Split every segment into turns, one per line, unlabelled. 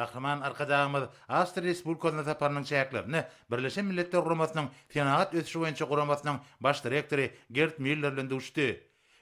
Gahryman Arkadagymyz Awstriýa Respublikasyna saparynyň çäklerinde Birleşen Milletler Guramasynyň Senagat ösüşi boýunça guramasynyň Baş direktory Gerd Mýuller bilen duşuşdy.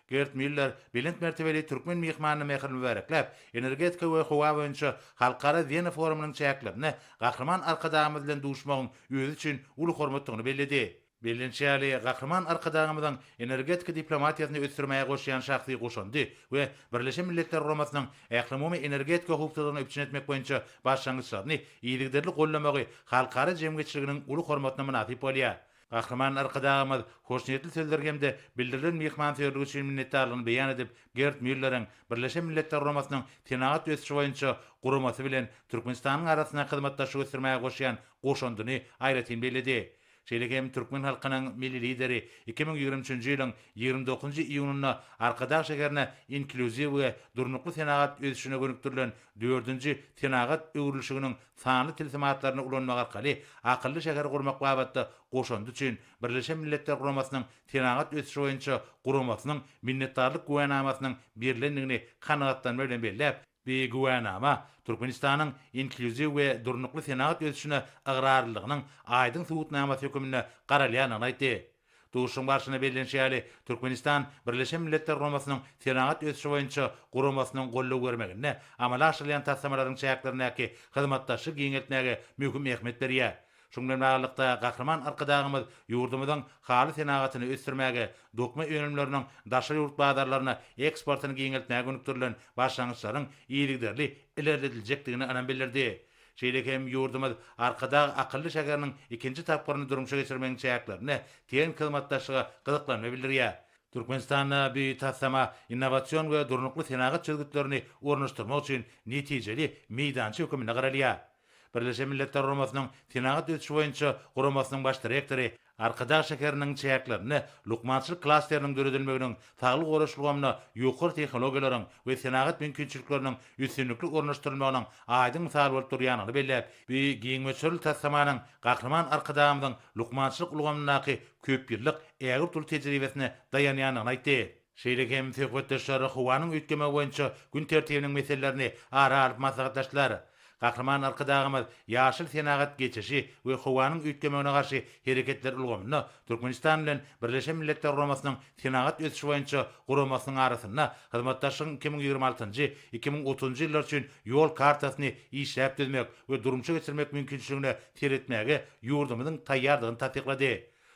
Gerd Mýuller belent mertebeli türkmen myhmanyny mähirli mübärekläp, energetika we howa boýunça Halkara Wena forumynyň çäklerinde Gahryman Arkadagymyz bilen duşmagyň özi üçin uly hormatdygyny belledi. Bellenişi ýaly, Gahryman Arkadagymyzyň energetika diplomatiýasyny ösdürmäge goşýan şahsy goşandy we Birleşen Milletler Guramasynyň ählumumy energetika howpsuzlygyny üpjün etmek boýunça başlangyçlaryny yzygiderli goldamagy halkara jemgyýetçiliginiň uly hormatyna mynasyp bolýar. Gahryman Arkadagymyz hoşniýetli sözler hem-de bildirilen myhmansöýerlik üçin minnetdarlygyny beýan edip, Gerd Mýulleriň Birleşen Milletler Guramasynyň Senagat ösüşi boýunça Guramasy bilen Türkmenistanyň arasyndaky hyzmatdaşlygy ösdürmäge goşýan goşandyny aýratyn belledi. Şeýle hem türkmen halkynyň Milli Lideri 2023 nji ýylyň 29 iýunynda Arkadag şäherine inklýuziw we durnukly senagat ösüşine gönükdirilen dördünji senagat öwrülişiginiň sanly tilsimatlaryny ulanmak arkaly akylly şäheri gurmak babatda goşandy üçin Birleşen Milletler Guramasynyň Senagat ösüşi boýunça Guramasynyň Minnetdarlyk güwänamasynyň berlendigini kanagatlanma bilen belläp, Bu güwänama Türkmenistanyň inklýuziw we durnukly senagat ösüşine ygrarlylygynyň aýdyň subutnamasy höküminde garalýandygyny aýtdy. Duşuşygyň barşynda bellenişi ýaly, Türkmenistan Birleşen Milletler Guramasynyň Senagat ösüşi boýunça Guramasynyň goldaw bermeginde amala aşyrylýan taslamalaryň çäklerindäki hyzmatdaşlygy giňeltmäge möhüm ähmiýet berýär. Şunuň bilen baglylykda, Gahryman Arkadagymyz ýurdumyzyň haly senagatyny ösdürmäge, dokma önümleriniň daşary ýurt bazarlaryna eksportyny giňeltmäge gönükdirilen başlangyçlaryň yzygiderli ilerlediljekdigine ynam bildirdi. Şeýle hem ýurdumyz Arkadag akylly şäheriniň ikinji tapgyryny durmuşa geçirmegiň çäklerinde tehniki hyzmatdaşlyga gyzyklanma bildirýär. Türkmenistanda bu taslama innowasion we durnukly senagat çözgütlerini ornaşdyrmak üçin netijeli meýdança höküminde garalýar. Birleşen Milletler Guramasynyň Senagat ösüşi boýunça guramasynyň baş direktory Arkadag şäheriniň çäklerinde lukmançylyk klasteriniň döredilmeginiň saglygy goraýyş ulgamyna ýokary tehnologiýalaryň we senagat mümkinçilikleriniň üstünlikli ornaşdyrylmagynyň aýdyň mysaly bolup durýandygyny belläp, bu giň möçberli taslamanyň Gahryman Arkadagymyzyň lukmançylyk ulgamyndaky köpýyllyk ägirt uly tejribesine daýanýandygyny aýtdy. Şeýle hem söhbetdeşler howanyň üýtgemegi boýunça gün tertibiniň meselelerini ara alyp maslahatlaşdylar. Gahryman Arkadagymyz ýaşyl senagat geçişi we howanyň üýtgemegine garşy hereketler ulgamynda Türkmenistan bilen Birleşen Milletler Guramasynyň Senagat ösüşi boýunça Guramasynyň arasynda hyzmatdaşlygyň 2026-njy, 2030-njy ýyllar üçin Ýol kartasyny işläp düzmek we durmuşa geçirmek mümkinçiligine seretmäge ýurdumyzyň taýýardygyny tassyklady.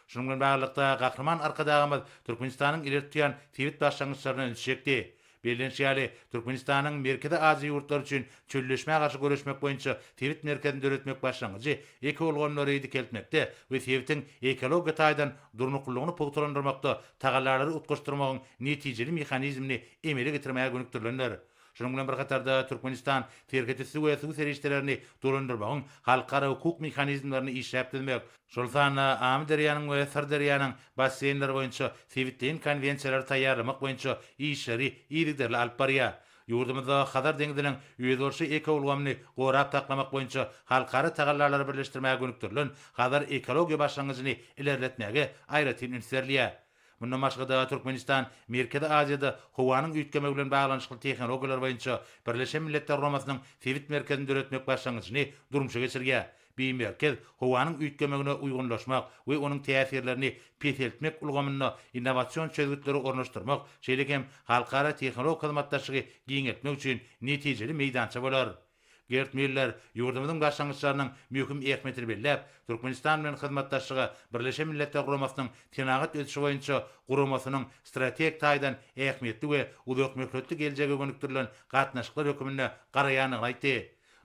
Şunuň bilen baglylykda, Gahryman Arkadagymyz Türkmenistanyň ileri tutýan sebit başlangyçlaryna ünsi çekdi. Bellenişi ýaly, Türkmenistanyň Merkezi Aziýa ýurtlary üçin çölleşmä garşy göreşmek boýunça sebit merkezini döretmek başlangyjy ekoulgamlary dikeltmekde we sebitiň ekologiýa taýdan durnuklylygyny pugtalandyrmakda tagallalary utgaşdyrmagyň netijeli mehanizmini emele getirmäge gönükdirilendir. Şunuň bilen bir hatarda, Türkmenistan serhetüsti we suw serişdelerini dolandyrmagyň halkara hukuk mehanizmlerini işläp düzmek, şol sanda Amyderýanyň we Syrderýanyň basseýnleri boýunça sebitleýin konwensiýalary taýýarlamak boýunça işleri yzygiderli alyp barýar. Ýurdumyzda Hazar deňziniň özboluşly ekoulgamyny gorap saklamak boýunça halkara tagallalary birleşdirmäge gönükdirilen Hazar ekologiýa başlangyjyny ilerletmäge aýratyn üns berilýär. Mundan başga-da, Türkmenistan Merkezi Aziýada howanyň üýtgemegi bilen baglanyşykly tehnologiýalar boýunça Birleşen Milletler Guramasynyň sebit merkezini döretmek başlangyjyny durmuşa geçirýär. Bu merkez howanyň üýtgemegine uýgunlaşmak we onuň täsirlerini peseltmek ulgamynda innowasion çözgütleri ornaşdyrmak, şeýle hem halkara tehnologik hyzmatdaşlygy giňeltmek üçin netijeli meýdança bolar. Gerd Mýuller ýurdumyzyň başlangyçlarynyň möhüm ähmiýetini belläp, Türkmenistan bilen hyzmatdaşlyga Birleşen Milletler Guramasynyň Senagat ösüşi boýunça Guramasynyň strategik taýdan ähmiýetli we uzakmöhletli geljege gönükdirilen gatnaşyklar höküminde garaýandygyny aýtdy.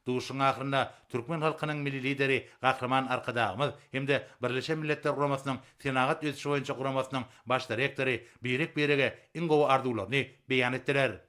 Duşuşygyň ahyrynda türkmen halkynyň Milli Lideri Gahryman Arkadagymyz hem-de Birleşen Milletler Guramasynyň Senagat ösüşi boýunça Guramasynyň Baş direktory birek-birege iň gowy arzuwlaryny beýan etdiler.